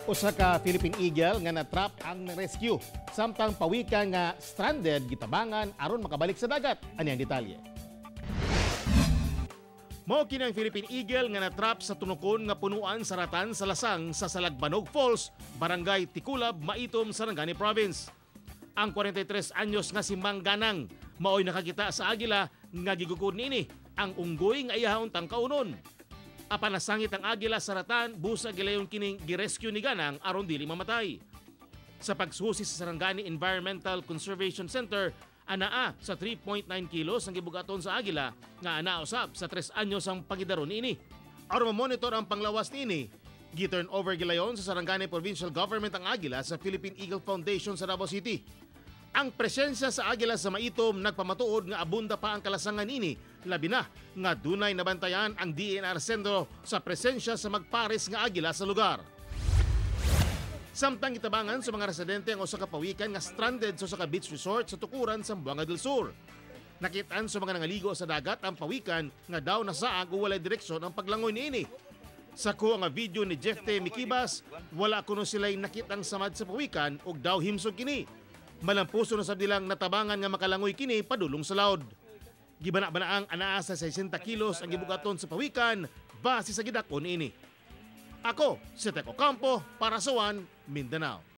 Usa ka Philippine Eagle nga natrap ang rescue samtang pawikan nga stranded gitabangan aron makabalik sa dagat. Ani ang detalye. Mao kini ang Philippine Eagle nga natrap sa tunokon nga punuan sa ratan sa lasang sa Salagbanog Falls, Barangay Tikulab, Maitum, Sarangani Province. Ang 43 anyos nga si Mangganang maoy nakakita sa agila nga gigukod niini ang unggoy nga iyahon tang kaunon. Apan nasangit ang agila sa ratan, busa gilayon kining girescue ni Ganang aron dili mamatay. Sa pagsusi sa Sarangani Environmental Conservation Center, anaa sa 3.9 kilos ang gibugaton sa agila nga anaa usab sa 3 anyos ang pagidaron niini. Aron monitor ang panglawas niini, gi-turn over gilayon sa Sarangani Provincial Government ang agila sa Philippine Eagle Foundation sa Davao City. Ang presensya sa agila sa Maitum nagpamatuod nga abunda pa ang kalasangan ini, labi na nga dunay nabantayan ang DENR sentro sa presensya sa magpares nga agila sa lugar. Samtang gitabangan sa mga residente ang usa ka pawikan nga stranded sa usa ka beach resort sa tukuran sa Zamboanga del Sur. Nakitaan sa mga nangaligo sa dagat ang pawikan nga daw nasaag o walay direksyon ang paglangoy niini. Sa kuha nga video ni Jeff T. Mikibas, wala kuno sila'y nakitang samad sa pawikan ug daw himsog kini. Malampuso na sab nilang natabangan nga makalangoy kini padulong sa laod. Gibana-banaang anaa sa 60 kilos ang gibugaton sa pawikan base sa gidakon niini. Ako, si Teko Campo para sa One Mindanao.